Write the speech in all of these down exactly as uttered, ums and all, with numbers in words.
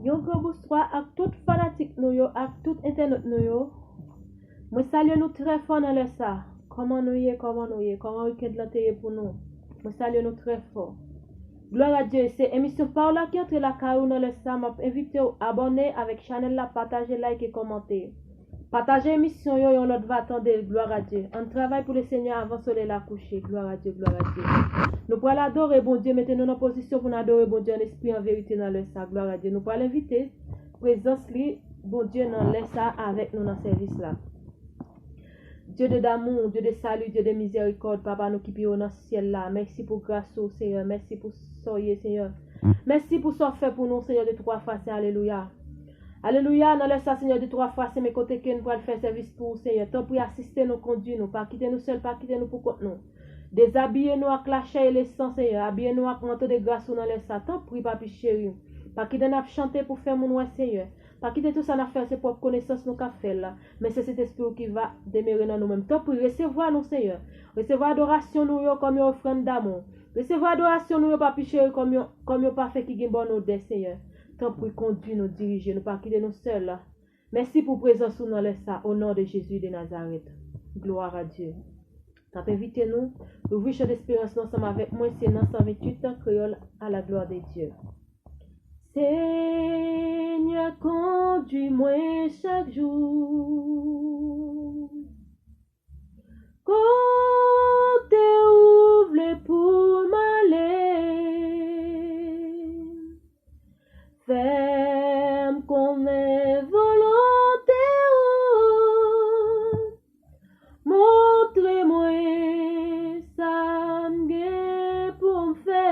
Yon gran bonswa ak tout fanatik nou yo, ak tout entènot nou yo. Mwen salye nou trè fò nan lè sa. Kòman nou ye? Kòman nou ye? Kòman wikend lan te ye pou nou? Mwen salye nou trè fò. Glwa a Dye, se emisyon pa w la ki antre lakay ou nan lè sa. M ap envite w abòne avèk chanèl la, pataje, like e kòmante. Pataje emisyon yo, yon lòt va tande. Glwa a Dye. Ann travay pou Lesenyè avan solèy la kouche. Glwa a Dye, glwa a Dye. Nou pral adore Bondye, mete nou nan pozisyon pou n adore Bondye an espri, an verite nan lè sa. Glwa a Dye. Nou pral envite prezans li, Bondye nan lè sa avèk nou nan sèvis la. Dye de damou, Dye de sali, Dye de mizèrikòd, Papa nou ki pi wo nan syèl la, mèsi pou gras ou, Senyè, mèsi pou sa w ye, Senyè. Mèsi pou sa w fè pou nou, Senyè, de twa fwa sen, alelouya. Alelouya, nan lè sa, Senyè, de twa fwa sen, men kote ke n pral fè sèvis pou ou, Senyè, tanpri asiste nou, kondui nou, pa kite nou sèl, pa kite nou pou kont nou. Dezabiye nou ak lachè e lesan, Senyè, abiye nou ak manto de gras ou nan lè sa, tanpri, Papi cheri. Pa kite n ap chante pou fè moun wè, Senyè. Pa kite tout sa n ap fè se pwòp konesans nou k ap fè l la, men se Sentespri w ki va demere nan nou menm. Tanpri, resevwa nou, Senyè. Resevwa adorasyon nou yo kòm yon ofrann damou. Resevwa adorasyon nou yo, Papi cheri, kòm yon, kòm yon pafen ki gen bòn odè, Senyè. Tanpri, kondui nou, dirije nou, pa kite nou sèl. Mèsi pou prezans ou nan lè sa, o non de Jezi de Nazarèt. Glwa a Dye. N ap envite nou louvri chan desperans nou ansanm avèk mwen, se nan san venntuit an kreyòl, à la gloire de Dieu. Senyè, kondui mwen chak jou kote ou vle pou m ale. Fè m konnen volonte ou. Montre mwen sa m gen pou m fè.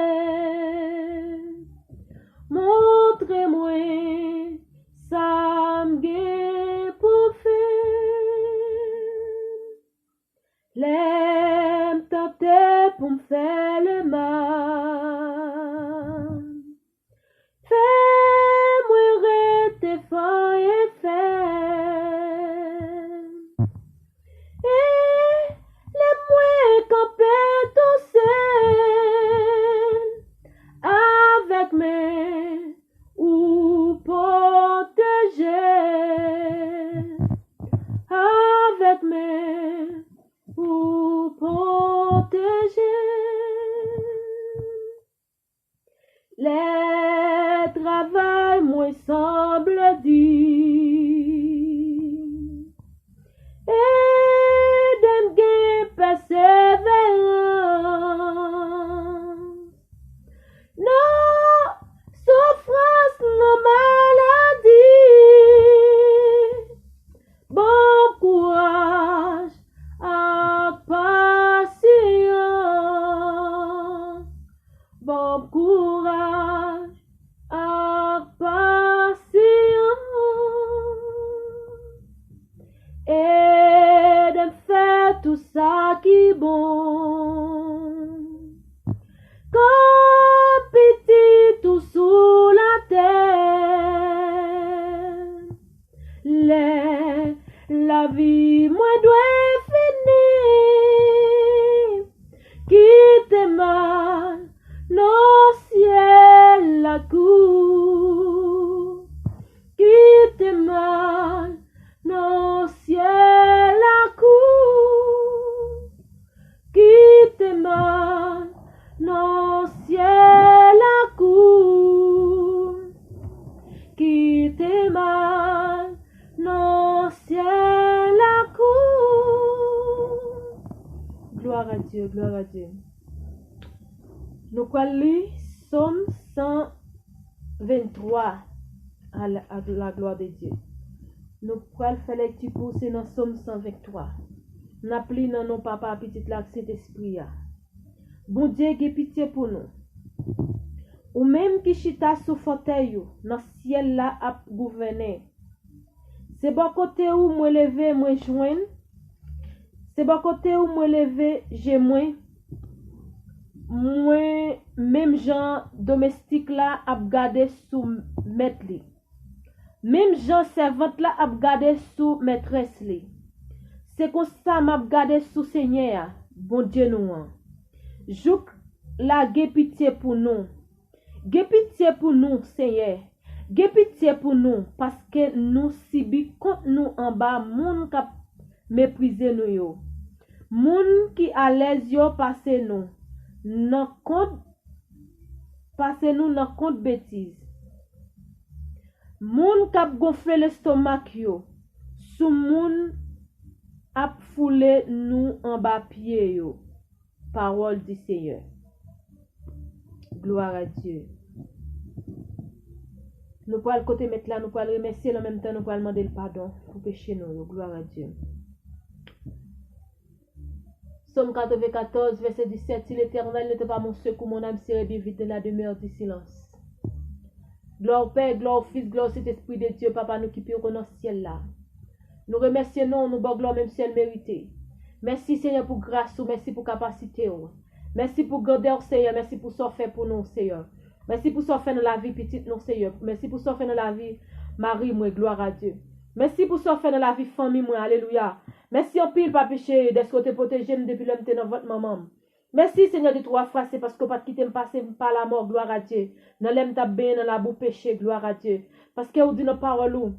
Montre mwen sa m gen pou m fè. Lè m tante pou m fè lemal, fè mwen rete fò e fèm. E lè mwen kanpe tou sèl, avèk men ou pwoteje, avèk men ou pwoteje. Lè travay mwen sanble di, ede m gen pèseverans. Nan soufrans, nan maladi, ban m kouraj ak pasyans. Ban m kouraj ak pasyans. Ede m fè tou sa ki bon kòm pitit ou sou latè. Lè lavi mwen dwe fini, kite m al nan syèl ak ou. Kite m al nan syèl ak ou. Kite m al nan syèl ak ou. Kite m al nan syèl ak ou. Gloire à Dieu, gloire à Dieu. Nou pral li Sòm san venntwa, à la, à la gloire de Dieu. Nou pral fè lekti pou se nan Sòm san venntwa. N ap li nan non Papa, Pitit la ak Sentespri a. Bondye gen pitye pou nou. Ou menm ki chita sou fòtèy ou nan syèl la ap gouvènen. Se bò kote ou mwen leve, mwen jwenn. Se bò kote ou mwen leve je mwen. Mwen, menm jan domestik la ap gade sou mèt li, menm jan sèvant la ap gade sou mètrès li, se konsa m ap gade sou Senyè a, Bondye nou an. Jouk la gen pitye pou nou. Gen pitye pou nou, Senyè. Gen pitye pou nou, paske nou sibi kont nou anba moun k ap meprize nou yo. Moun ki alèz yo pase nou nan kont pase nou nan kont betiz. Moun k ap gonfle lestomak yo sou moun ap foule nou anba pye yo. Parole du Seigneur. Gloire à Dieu. Nou pral kote mèt la, nou pral remèsye l, an menm tan nou pral mande l padon pou peche nou yo. Gloire à Dieu. Sòm katrevenkatòz, vèsè disèt, Si l'Éternel n'était pas mon secours, mon âme serait bien vite dans la demeure du silence. Glwa o Pè, glwa o Fis, glwa o Sentespri de Dye, Papa nou ki pi wo nan syèl la. Nou remèsye non w, nou ba w glwa menm si l merite. Mèsi, Senyè, pou gras ou, mèsi pou kapasite w. Mèsi pou grandè w, Senyè, mèsi pou sa w fè pou nou, Senyè. Mèsi pou sa w fè nan lavi pitit nou, Senyè. Mèsi pou sa w fè nan lavi mari mwen, gloire à Dieu. Mèsi pou sa w fè nan lavi fanmi mwen, alelouya. Mèsi anpil, papi cheri, dèske w te pwoteje m depi lè m te nan vant manman m. Mèsi, Senyè de twa fwa sen, paske w pa t kite m pase m pa lamò, gloire à Dieu. Nan lè m t ap benyen nan labou peche, gloire à Dieu. Paske w di nan pawòl ou,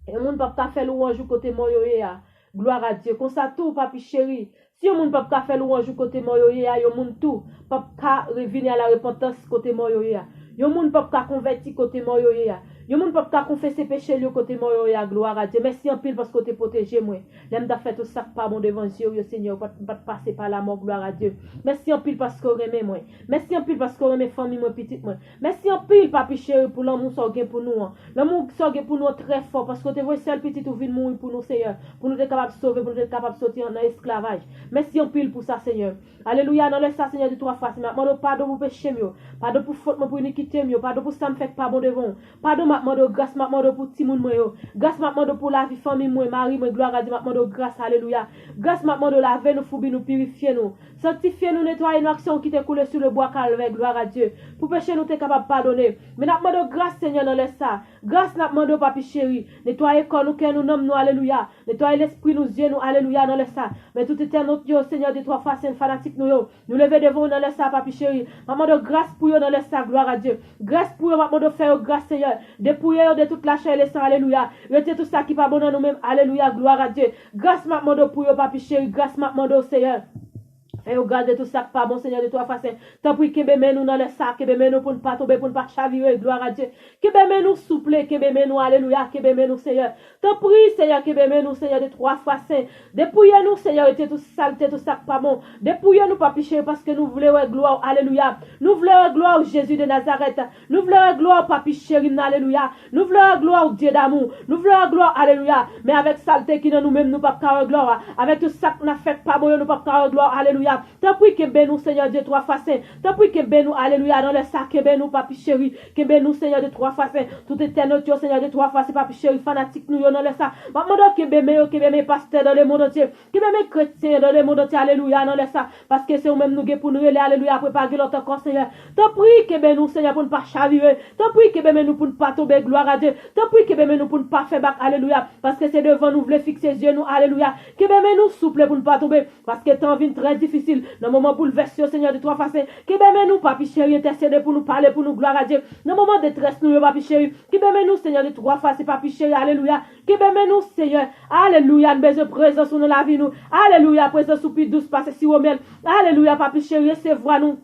yon moun p ap ka fè lwanj ou kote mò yo ye a, gloire à Dieu. Konsa tou, papi cheri, si yon moun p ap ka fè lwanj ou kote mò yo ye a, yon moun tou p ap ka revini a la repantans kote mò yo ye a. Yon moun p ap ka konvèti kote mò yo ye a. Yon moun p ap ka konfese peche l yo kote mò yo ye a, gloire à Dieu. Mèsi anpil paske w te pwoteje mwen. Lè m t ap fè tout sa k pa bon devan zye w yo, Senyè, ou pa t, m pa t pase pa lamò, gloire à Dieu. Mèsi anpil paske w renmen mwen. Mèsi anpil paske w renmen fanmi mwen, pitit mwen. Mèsi anpil, papi cheri, pou lanmou sa w gen pou nou an. Lanmou sa w gen pou nou an trè fò, paske w te voye sèl pitit ou vin mouri pou nou, Senyè, pou nou te kapab sove, pou nou te kapab soti nan esklavaj. Mèsi anpil pou sa, Senyè. Alelouya, nan lè sa, Senyè de twa fwa sen, m ap mande w padon pou peche m yo, padon pou fot mwen, pou inikite m yo, padon pou sa m fè k pa bon devan w. Padon, m ap mande w gras, m ap mande w pou timoun mwen yo. Gras, m ap mande w pou lavi fanmi mwen, mari mwen, gloire à Dieu, m ap mande w gras, alelouya. Gras, m ap mande w lave nou, foubi nou, pirifye nou. Sanktifye nou, netwaye nou ak san w ki te koule sou le bwa Kalvè, gloire à Dieu. Pou peche nou te kapab padone. Men n ap mande w gras, Senyè, nan lè sa. Gras, n ap mande w, papi cheri. Netwaye kò nou, kè nou, nanm nou, alelouya. Netwaye lespri nou, zye nou, alelouya, nan lè sa. Men tout entènot yo, Senyè de twa fwa sen, fanatik nou yo. Nou leve devan w nan lè sa, papi cheri. M ap mande w gras pou yo nan lè sa, gloire à Dieu. Gras pou yo, m ap mande w fè yo gras, Senyè. Depouye yo de tout lachè e lesan, alelouya. Retire tout sa ki pa bon nan nou menm, alelouya, gloire à Dieu. Gras m ap mande w pou yo, papi cheri. Gras m ap mande w, Senyè. Fè yo gade tout sa k pa bon, Senyè de twa fwa sen. Tanpri, kenbe men nou nan lè sa. Kenbe men nou pou n pa tonbe, pou n pa chavire, gloire à Dieu. Kenbe men nou, souple. Kenbe men nou, alelouya. Kenbe men nou, Senyè. Tanpri, Senyè, kenbe men nou, Senyè de twa fwa sen. Depouye nou, Senyè, retire tout salte, tout sa k pa bon. Depouye nou, papi cheri, paske nou vle wè glwa w. Alelouya. Nou vle wè glwa w, Jezi de Nazarèt. Nou vle wè glwa w, papi cheri m nan, alelouya. Nou vle wè glwa w, Dye damou. Nou vle wè glwa w, alelouya. Men avèk salte ki nan nou menm, nou p ap ka wè glwa w. Avèk tout sa k n ap fè k pa bon yo, nou p ap ka wè glwa w, alelouya. Tanpri, kenbe nou, Senyè Dye twa fwa sen. Tanpri, kenbe nou, alelouya, nan lè sa, kenbe nou, papi cheri. Kenbe nou, Senyè de twa fwa sen. Tout entènot yo, Senyè de twa fwa sen, papi cheri, fanatik nou yo, nan lè sa. M ap mande w kenbe men yo, kenbe men pastè dans le monde entier. Kenbe men kretyen yo dans le monde entier, alelouya, nan lè sa. Paske se ou menm nou gen pou n rele, alelouya, apre pa gen lòt ankò, Senyè. Tanpri, kenbe nou, Senyè, pou n pa chavire. Tanpri, kenbe men nou pou n pa tonbe, gloire à Dieu. Tanpri, kenbe men nou pou n pa fè bak, alelouya. Paske se devan nou vle fikse zye nou, alelouya. Kenbe men nou, souple, pou n pa tonbe. Paske tan vin trè difisil. Nan moman boulvès yo, Senyè de twa fwa sen. Kenbe men nou, papi cheri, entèsede pou nou, pale pou nou, gloire à Dieu. Nan moman detrès nou yo, papi cheri. Kenbe men nou, Senyè de twa fwa sen, papi cheri, alelouya. Kenbe men nou, Senyè. Alelouya, n bezwen prezans ou nan lavi nou. Alelouya, prezans ou pi dous pase siwo myèl. Alelouya, papi cheri, resevwa nou.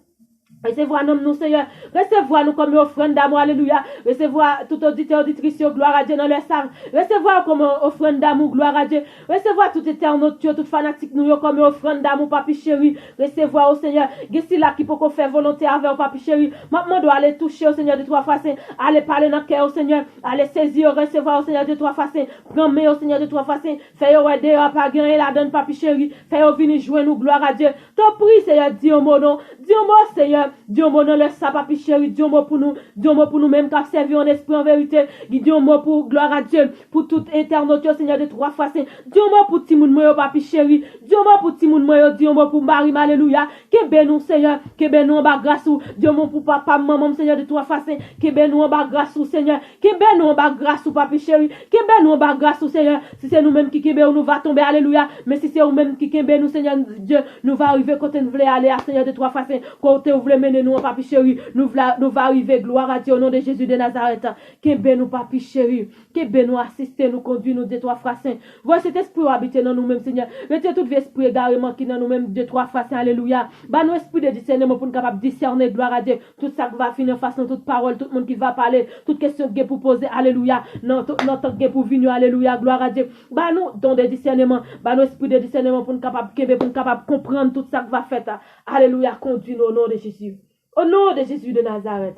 Resevwa nanm nou, Senyè. Resevwa nou kòm yon ofrann damou, alelouya. Resevwa tout oditè, oditris yo, gloire à Dieu, nan lè sa. Resevwa yo kòm yon ofrann damou, gloire à Dieu. Resevwa tout entènot yo, tout fanatik nou yo kòm yon ofrann damou, papi cheri. Resevwa yo, Senyè. Gen sila ki poko fè volonte avè w, papi cheri. M ap mande w ale touche yo, Senyè, de twa fwa sen. Ale pale nan kè yo, Senyè. Ale sezi yo, resevwa yo, Senyè, de twa fwa sen. Pran men yo, Senyè, de twa fwa sen. Fè yo wè deyò a pa gen anyen ladan l, papi cheri. Fè yo vini jwenn ou, gloire à Dieu. Tanpri, Senyè, di yon mo non. Di yon mo, Senyè. Di yon mo nan lè sa, papi cheri. Di yon mo pou nou. Di yon mo pou nou menm k ap sèvi w an espri, an verite. Di yon mo pou, gloire à Dieu, pou tout entènot yo, Senyè, de twa fwa sen. Di yon mo pou timoun mwen yo, papi cheri. Di yon mo pou timoun mwen yo. Di yon mo pou mari m, alelouya. Kenbe nou, Senyè. Kenbe nou anba gras ou. Di yon mo pou papa m, manman m, Senyè, de twa fwa sen. Kenbe nou anba gras ou, Senyè. Kenbe nou anba gras ou, papi cheri. Kenbe nou anba gras ou, Senyè. Si se nou menm ki kenbe yo, nou va tonbe, alelouya. Men si se ou menm ki kenbe nou, Senyè Dye, nou va rive kote n vle ale a, Senyè, de twa fwa sen. Kote ou vle mennen nou an, papi cheri. Nou vla, nou va rive, glwa a Dye, o non de Jezi de Nazarèt. Kenbe nou, papi cheri. Kenbe nou, asiste nou, kondui nou de twa fwa, Sen. Voye Sentespri w abite nan nou menm, Senyè. Retire tout vye espri egareman ki nan nou menm de twa fwa, Sen. Alelouya. Ba nou espri de disèneman pou n kapab disène, glwa a Dye, tout sa k va vini anfas nou, tout pawòl, tout moun ki va pale, tout kesyon k gen pou poze, alelouya, nan, nan tan k gen pou vini yo, alelouya, glwa a Dye. Ba nou don de disèneman, ba nou espri de disèneman pou n kapab kenbe, pou n kapab konprann tout sa k va fèt. Alelouya, kondui nou o non de Jezi. Au nom de Jésus de Nazareth.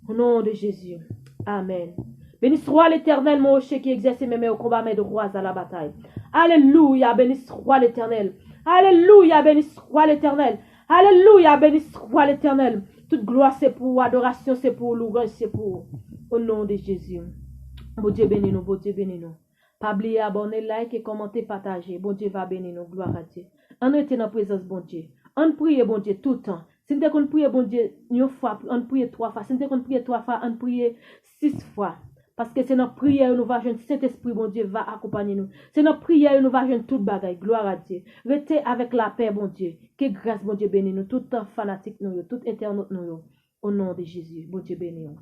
Au nom de Jésus. Amen. Béni soit l'Éternel, mon rocher qui exerce mes mains au combat, mes droits à la bataille. Alelouya, béni soit l'Éternel. Alelouya, béni soit l'Éternel. Alelouya, béni soit l'Éternel. Tout glwa se pou ou, adorasyon se pou ou, louwanj se pou ou. O non de Jezi. Bondye beni nou, Bondye beni nou. Pa bliye abòne, like, kòmante, pataje. Bondye va beni nou, glwa a Dye. Ann rete nan prezans Bondye. Ann priye Bondye toutan. Si n te konn priye Bondye yon fwa, ann priye twa fwa. Si n te konn priye twa fwa, ann priye sis fwa. Paske se nan priyè yo nou va jwenn Sentespri Bondye va akonpanye nou. Se nan priyè yo nou va jwenn tout bagay. Glwa a Dye. Rete avèk lapè Bondye. Ke gras Bondye beni nou tout fanatik nou yo, tout entènot nou yo. O non de Jezi, Bondye beni w.